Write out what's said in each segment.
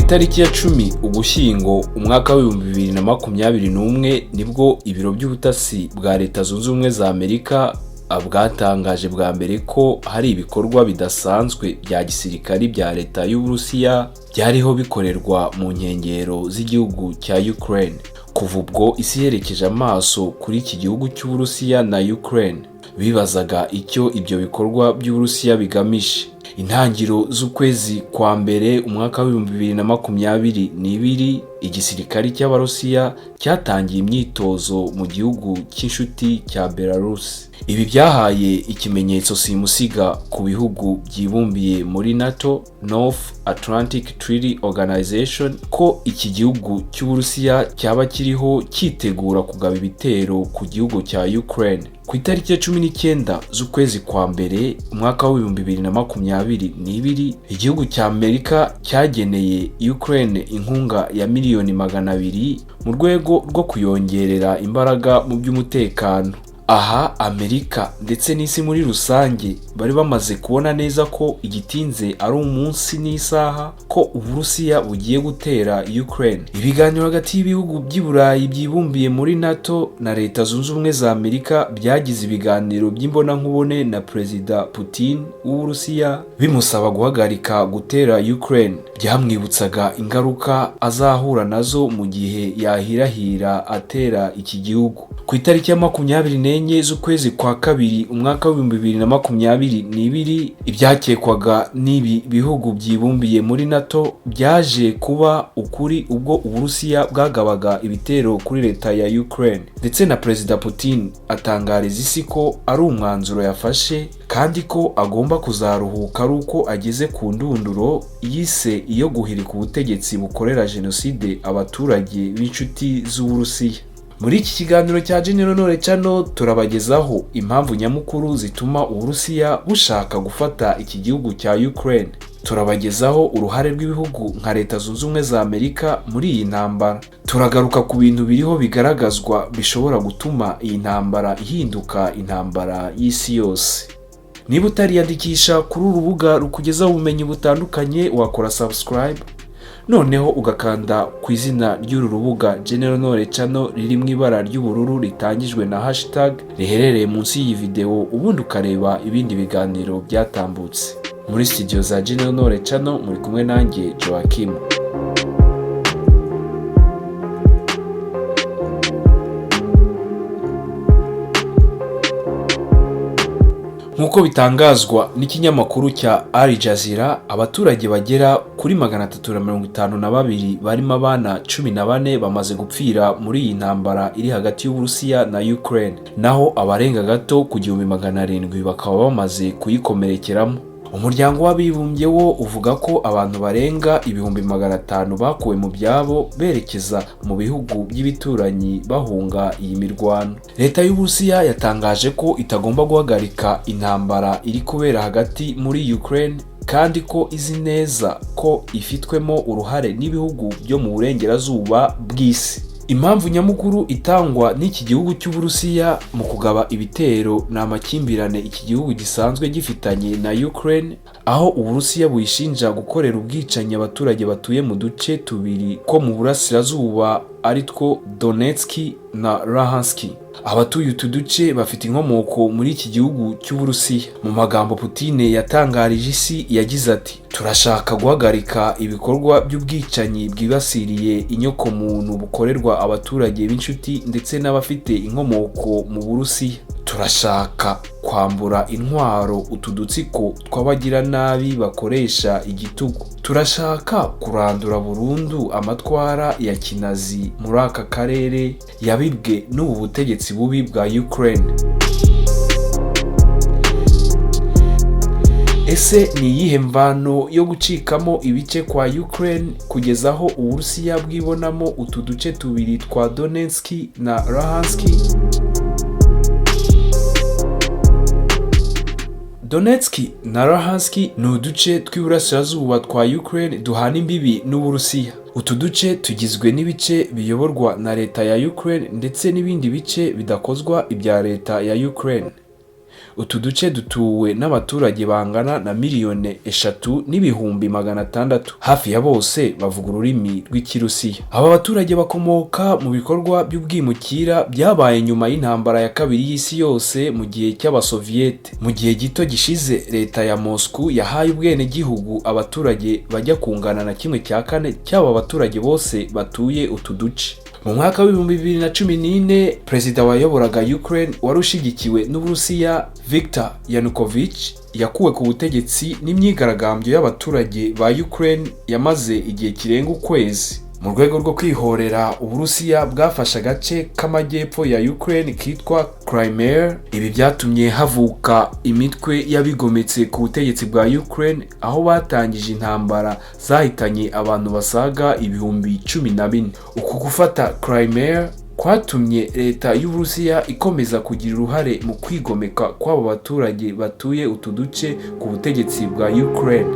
Itariki ya 10 Ugushyingo umwaka w'2021, nibwo ibiro by'ubutasi bwa Leta Zunze Ubumwe za Amerika bwatangaje bwa mbere ko hari ibikorwa bidasanzwe bya gisirikari bya Leta y'Uburusiya byariho bikorerwa mu nkengero z'igihugu cya Ukraine. Kuva ubwo, isi yerekeje amaso kuri iki gihugu cy'Uburusiya na Ukraine, bibazaga icyo ibyo bikorwa by'Uburusiya bigamije. Intangiriro z'ukwezi kwa mbere umwaka w'2022, igisirikari cy'Abarusiya cyatangiye imyitozo mu gihugu cy'inshuti cya Belarus. Ibi byahaye ikimenyetso simusiga ku bihugu byibumbiye muri NATO, North Atlantic Treaty Organization, ko iki gihugu cy'Uburusiya cyaba kiriho cyitegura kugaba ibitero ku gihugu cya Ukraine. Ku itariki ya 19 z'ukwezi kwa mbere umwaka w'2022, igihugu cya Amerika cyageneye Ukraine inkunga ya miliyoni 200 mu rwego rwo kuyongerera imbaraga mu by'umutekano. Aha Amerika ndetse n'isi muri rusange bari bamaze kubona neza ko igitinze ari umunsi n'isaha ko Uburusiya bugiye gutera Ukraine. Ibiganiro hagati y'ibihugu by'i Burayi byibumbiye muri NATO na Leta Zunze Ubumwe za Amerika byagize ibiganiro by'imbonankubone na Perezida Putin w'Uburusiya, bimusaba guhagarika gutera Ukraine. Byamwibutsaga ingaruka azahura nazo mu gihe yahirahira atera iki gihugu. Ku itariki ya 24 z'ukwezi kwa kabiri umwaka w'2022, ibyakekwaga n'ibi bihugu byibumbiye muri NATO byaje kuba ukuri ubwo Uburusiya bwagabaga ibitero kuri leta ya Ukraine, ndetse na Perezida Putin atangariza isi ko ari umwanzuro yafashe kandi ko agomba kuzaruhuka ari uko ageze ku ndunduro yise iyo guhirika ubutegetsi bukorera jenoside abaturage b'inshuti z'Uburusiya. Muri iki kiganiro cya General Knowledge Channel turabagezaho impamvu nyamukuru zituma Uburusiya bushaka gufata iki gihugu cya Ukraine. Turabagezaho uruhare rw'ibihugu nka Leta Zunze Ubumwe za Amerika muri iyi ntambara. Turagaruka ku bintu biriho bigaragazwa bishobora gutuma iyi ntambara ihinduka intambara y'isi yose. Niba utariyandikisha kuri uru rubuga rukugezaho ubumenyi butandukanye, wakora subscribe, noneho ugakanda ku izina ry'uru rubuga General Knowledge Channel riri mu ibara ry'ubururu ritangijwe na hashtag, riherereye munsi y'iyi video, ubundi ukareba ibindi biganiro byatambutse. Muri studio za General Knowledge Channel muri kumwe nanjye Joachim. Nk'uko bitangazwa n'ikinyamakuru cya Al Jazeera, abaturage bagera kuri 352 barimo abana 14 bamaze gupfira muri iyi ntambara iri hagati y'Uburusiya na Ukraine, naho abarenga gato ku 1700 bakaba bamaze kuyikomerekeramo. Umuryango w'Abibumbye wo uvuga ko abantu barenga 500,000 bakuwe mu byabo berekeza mu bihugu by'ibituranyi bahunga iyi mirwano. Leta y'Uburusiya yatangaje ko itagomba guhagarika intambara iri kubera hagati muri Ukraine, kandi ko izi neza ko ifitwemo uruhare n'ibihugu byo mu burengerazuba bw'isi. Impamvu nyamukuru itangwa n'iki gihugu cy'Uburusiya mu kugaba ibitero ni amakimbirane iki gihugu gisanzwe gifitanye na Ukraine, aho Uburusiya buyishinja gukorera ubwicanyi abaturage batuye mu duce tubiri ko mu burasirazuba, ari two Donetsk na Luhansk. Abatuye utu duce bafite inkomoko muri iki gihugu cy'Uburusiya. Mu magambo Putin yatangarije isi yagize ati: "Turashaka guhagarika ibikorwa by'ubwicanyi bwibasiriye inyokomuntu bukorerwa abaturage b'inshuti ndetse n'abafite inkomoko mu Burusiya. Turashaka kwambura intwaro utu dutsiko tw'abagiranabi bakoresha igitugu. Turashaka kurandura burundu amatwara ya kinazi muri aka karere yabibwe n'ubu butegetsi bubi bwa Ukraine." Ese ni iyihe mvano yo gucikamo ibice kwa Ukraine kugeza aho Uburusiya bwibonamo utu duce tubiri twa Donetsk na Luhansk? Donetsk na Luhansk ni uduce tw'iburasirazuba twa Ukraine duhana imbibi n'Uburusiya. Utu duce tugizwe n'ibice biyoborwa na leta ya Ukraine ndetse n'ibindi bice bidakozwa ibya leta ya Ukraine. Utu duce dutuwe n'abaturage bangana na 3,600,000, hafi ya bose bavuga ururimi rw'Ikirusiya. Aba baturage bakomoka mu bikorwa by'ubwimukira byabaye nyuma y'intambara ya kabiri y'isi yose mu gihe cy'Abasoviyete. Mu gihe gito gishize, leta ya Moscow yahaye ubwenegihugu abaturage bajya kungana na 1/4 cy'aba baturage bose batuye utu duce. Mu mwaka wa 2014, perezida wayoboraga Ukraine wari ushyigikiwe n'Uburusiya, Viktor Yanukovych, yakuwe ku butegetsi n'imyigaragambyo y'abaturage ba Ukraine yamaze igihe kirenga ukwezi. Mu rwego rwo kwihorera, Uburusiya bwafashe agace k'amajyepfo ya Ukraine kitwa Crimea. Ibi byatumye havuka imitwe y'abigometse ku butegetsi bwa Ukraine, aho batangije intambara zahitanye abantu basaga 14,000. Uku gufata Crimea kwatumye leta y'Uburusiya ikomeza kugira uruhare mu kwigomeka kw'abo baturage batuye utu duce ku butegetsi bwa Ukraine.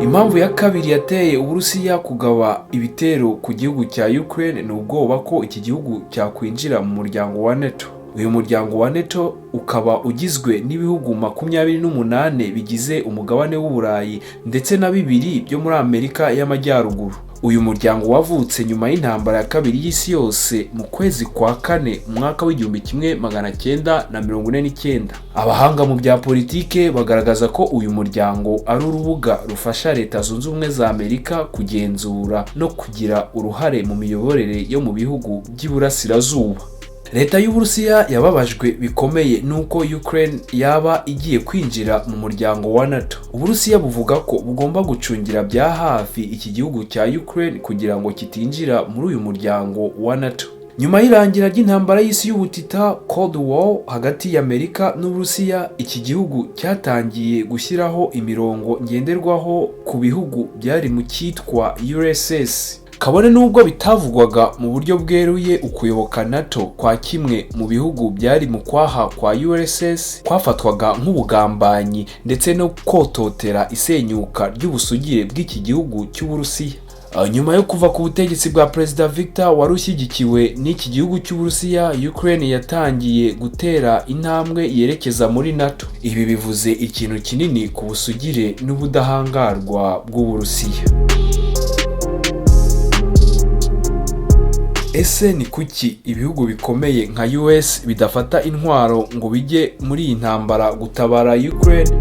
Impamvu ya kabiri yateye Uburusiya kugaba ibitero ku gihugu cya Ukraine ni ubwoba ko iki gihugu cyakwinjira mu muryango wa NATO. Uyu muryango wa NATO ukaba ugizwe n'ibihugu 28 bigize umugabane w'Uburayi ndetse na bibiri byo muri Amerika y'Amajyaruguru. Uyu muryango wavutse nyuma y'intambara ya kabiri y'isi yose mu kwezi kwa kane mu mwaka wa 1949. Abahanga mu bya politike bagaragaza ko uyu muryango ari urubuga rufasha Leta Zunze Ubumwe za Amerika kugenzura no kugira uruhare mu miyoborere yo mu bihugu by'Iburasirazuba. Leta y'Uburusiya yababajwe bikomeye n'uko Ukraine yaba igiye kwinjira mu muryango wa NATO. Uburusiya buvuga ko bugomba gucungira bya hafi iki gihugu cya Ukraine kugira ngo kitinjira muri uyu muryango wa NATO. Nyuma y'irangira ry'intambara y'isi y'ubutita, Cold War, hagati y'Amerika n'Uburusiya, iki gihugu cyatangiye gushyiraho imirongo ngenderwaho ku bihugu byari mu cyitwa URSS. Kabone n'ubwo bitavugwaga mu buryo bweruye, ukuyoboka NATO kwa kimwe mu bihugu byari mu kwaha kwa URSS kwafatwaga nk'ubugambanyi ndetse no kototera isenyuka ry'ubusugire bw'iki gihugu cy'Uburusiya. Nyuma yo kuva ku butegetsi bwa Perezida Viktor wari ushyigikiwe n'iki gihugu cy'Uburusiya, Ukraine yatangiye gutera intambwe yerekeza muri NATO. Ibi bivuze ikintu kinini ku busugire n'ubudahangarwa bw'Uburusiya. Ese ni kuki ibihugu bikomeye nka US bidafata intwaro ngo bijye muri iyi ntambara gutabara Ukraine?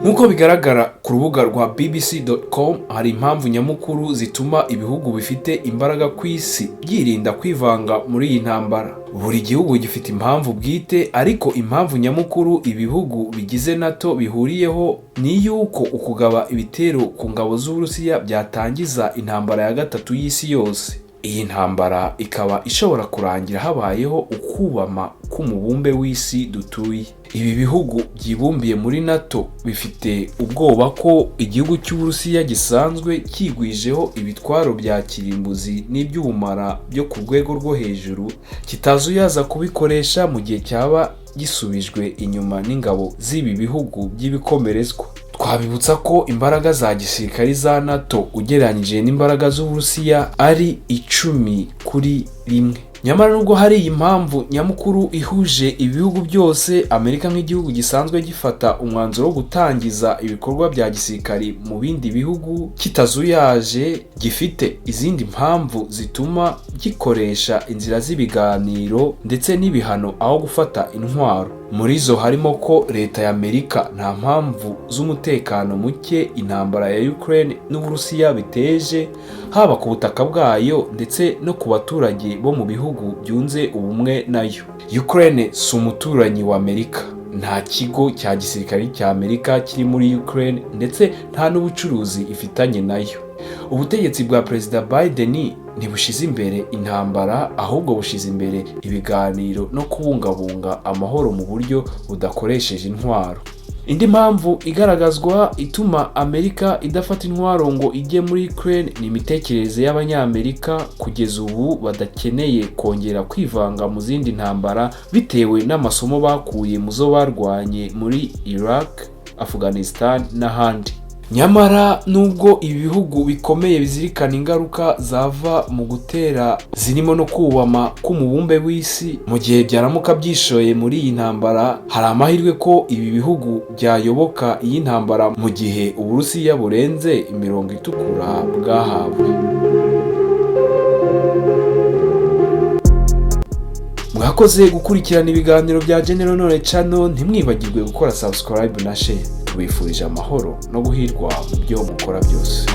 Nk'uko bigaragara ku rubuga rwa bbc.com, hari impamvu nyamukuru zituma ibihugu bifite imbaraga ku isi byirinda kwivanga muri iyi ntambara. Buri gihugu gifite impamvu bwite, ariko impamvu nyamukuru ibihugu bigize NATO bihuriyeho ni yuko ukugaba ibitero ku ngabo z'Uburusiya byatangiza intambara ya gatatu y'isi yose. Iyi ntambara ikaba ishobora kurangira habayeho ukubama k'umubumbe w'isi dutuye. Ibi bihugu byibumbiye muri NATO bifite ubwoba ko igihugu cy'Uburusiya gisanzwe cyigwijeho ibitwaro bya kirimbuzi n'iby'ubumara byo ku rwego rwo hejuru kitazuyaza kubikoresha mu gihe cyaba gisubijwe inyuma n'ingabo z'ibi bihugu by'ibikomerezwa. Twabibutsa ko imbaraga za gisirikari za NATO ugereranyije n'imbaraga z'Uburusiya ari 10-1. Nyamara nubwo hari iyi mpamvu nyamukuru ihuje ibihugu byose, Amerika nk'igihugu gisanzwe gifata umwanzuro wo gutangiza ibikorwa bya gisirikari mu bindi bihugu kitazuyaje, gifite izindi mpamvu zituma gikoresha inzira z'ibiganiro ndetse n'ibihano aho gufata intwaro. Muri zo harimo ko leta ya Amerika nta mpamvu z'umutekano muke intambara ya Ukraine n'Uburusiya biteje, haba ku butaka bwayo ndetse no ku baturage bo mu bihugu byunze ubumwe nayo. Ukraine si umuturanyi wa Amerika. Nta kigo cya gisirikare cya Amerika kiri muri Ukraine ndetse nta n'ubucuruzi ifitanye nayo. Ubutegetsi bwa Perezida Biden ntibushize imbere intambara, ahubwo bushize imbere ibiganiro no kubungabunga amahoro mu buryo budakoresheje intwaro. Indi mpamvu igaragazwa ituma Amerika idafata intwaro ngo ijye muri Ukraine ni imitekerereze y'Abanyamerika kugeza ubu badakeneye kongera kwivanga mu zindi ntambara bitewe n'amasomo bakuye mu zo barwanye muri Iraq, Afghanistan n'ahandi. Nyamara nubwo ibi bihugu bikomeye bizirikana ingaruka zava mu gutera, zirimo no kubama k'umubumbe w'isi mu gihe byaramuka byishoye muri iyi ntambara, hari amahirwe ko ibi bihugu byayoboka iyi ntambara mu gihe Uburusiya burenze imirongo itukura bwahawe. Mwakoze gukurikirana ibiganiro bya General Knowledge Channel. Ntimwibagirwe gukora subscribe na share. Tubifurije amahoro no guhirwa mu byo mukora byose.